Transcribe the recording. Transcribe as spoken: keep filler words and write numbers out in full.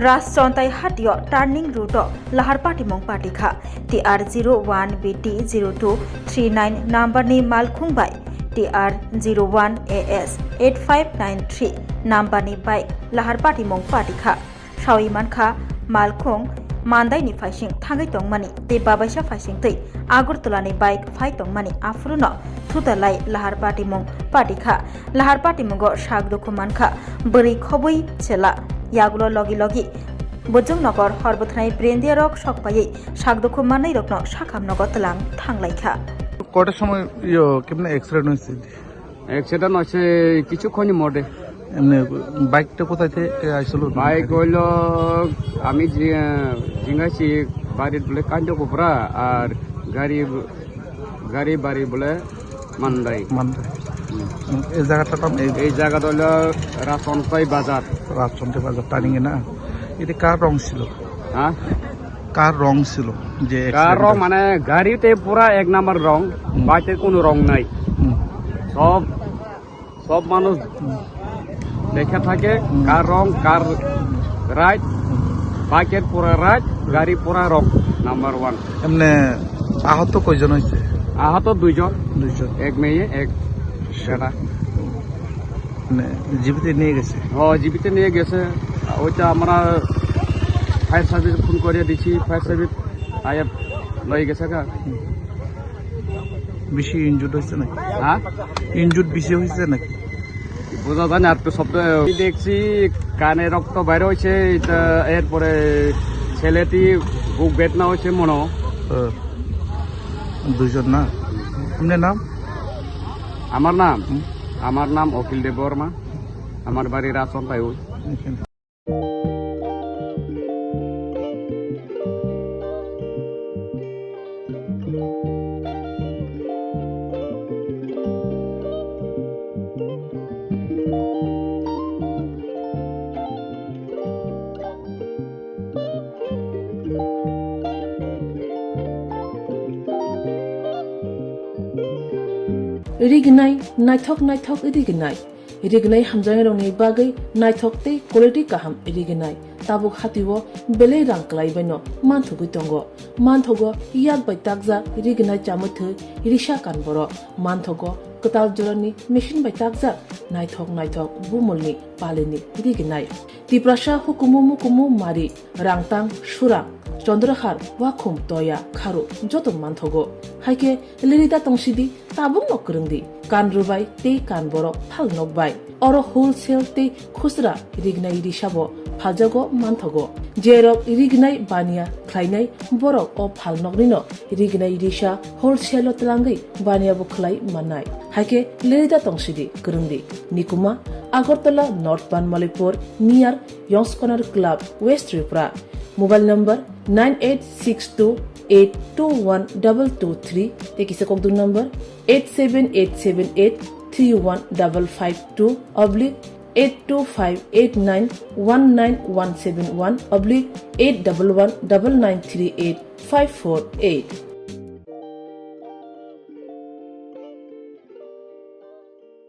Rajchontai hatio turning route o lahar patimung patikha. T R zero one B T zero two three nine number ni malkhung bai T R zero one A S eight five nine three number ni bike lahar patimung patikha. Sawi mankha, malkhung mandaini phaising thangwi tongmani tei babaisa phaising twi Agartala ni bike phai tongmani aphuruno thutalai lahar patimung patikha. Lahar patimungo sak dukhu mankha bwrwi khobwi chela, yagulo logi logi Bujungnogor Horbwthanai Brendiarok sok paiwi sak dukhu manwirokno sakham nogo twlang thanglaikha. কটার সময় ইয়ে কেমনে অ্যাক্সিডেন্ট হয়েছে? অ্যাক্সিডেন্ট হয়েছে কিছুক্ষণের মধ্যে। এমনি বাইকটা কোথায় থেকে আসছিল? বাইক হইলো আমি জি-, জিঙ্গাইছি বাড়ির বলে কাঞ্চকপুরা আর গাড়ি, গাড়ি বাড়ি বলে মান্দাই। মান্দাই। হুম। এই জায়গাটার নাম এই এই জায়গাটা হলো রাজচন্তাই বাজার। রাজচন্তাই বাজার টার্নিং এ না? এটা কার রং ছিল? হ্যাঁ? কার রং ছিল? যে কার রং অ্যাক্সিডেন্টটা? মানে গাড়িতে পুরা এক নাম্বার রং, হুম। বাইকের কোনো রং নাই। হুম। সব, সব মানুষ হুম। দেখে থাকে হুম। কার রং, কার রাইট, হুম। বাইকের পুরা রাইট, গাড়ি পুরা রং নাম্বার ওয়ান। এমনি আহত কয়জন হয়েছে? আহত দুইজন। দুইজন। এক মেয়ে, এক ছেলে। মানে জীবিত নিয়ে গেছে? ও, জীবিত নিয়ে গেছে। ওইটা আমরা ফায়ার সার্ভিস ফোন করে দিছি, ফায়ার সার্ভিস আয়া লই গেছে গা। বেশি ইনজুর্ড হয়েছে নাকি? হ্যাঁ? ইনজুর্ড বেশি হয়েছে নাকি? বোঝা যায় না, আর তো শব্দ দেখছি কানে রক্ত বাইরে হয়েছে, এটা, এরপরে ছেলেটি বুক বেদনা হয়েছে মনে হয়। হ্যাঁ। দুইজন না? আপনার নাম? আমার নাম? হুম। আমার নাম অখিল দেব বর্মা। আমার বাড়ি রাজচন্তায় ওই। এখানে। Rignai, naithok naithok rignai. Rignai hamjaknairokni bagwi naithok tei quality kaham rignai. Tabuk hatio belai rang kwlaibaino manthogwi tongo. Manthogo yak bai takjak rignai chamwi thwi risa kan borok. Manthogo kwtal jorani machine bai takjak naithok naithok bumulni palini rignai. Tiprasa hukumu mukumu mari, rangtang, surang, chondrahar, wakhum, toya, kharu joto manthogo. Haikhe lerida tongsidi, tabukno kwrwngdi, kan rwbai tei kan borok phal nokbai. Oro wholesale tei khusra rignai risabo phaljago manthogo. Jerok rignai baniya khlainai borok o phalnoknino rignai risa wholesale-o twlangwi baniya bo khlai mannai. Haikhe lerida tongsidi, kwrwngdi. Nikuma, Agartala, North Banmalipur, near Yongs Corner Club, West Tripura. Mobile number nine eight six two eight two one double two three, tei kisa kokdun number eight seven eight seven eight three one double five two oblique eight two five eight nine one nine one seven one oblique eight double one double nine three eight five four eight.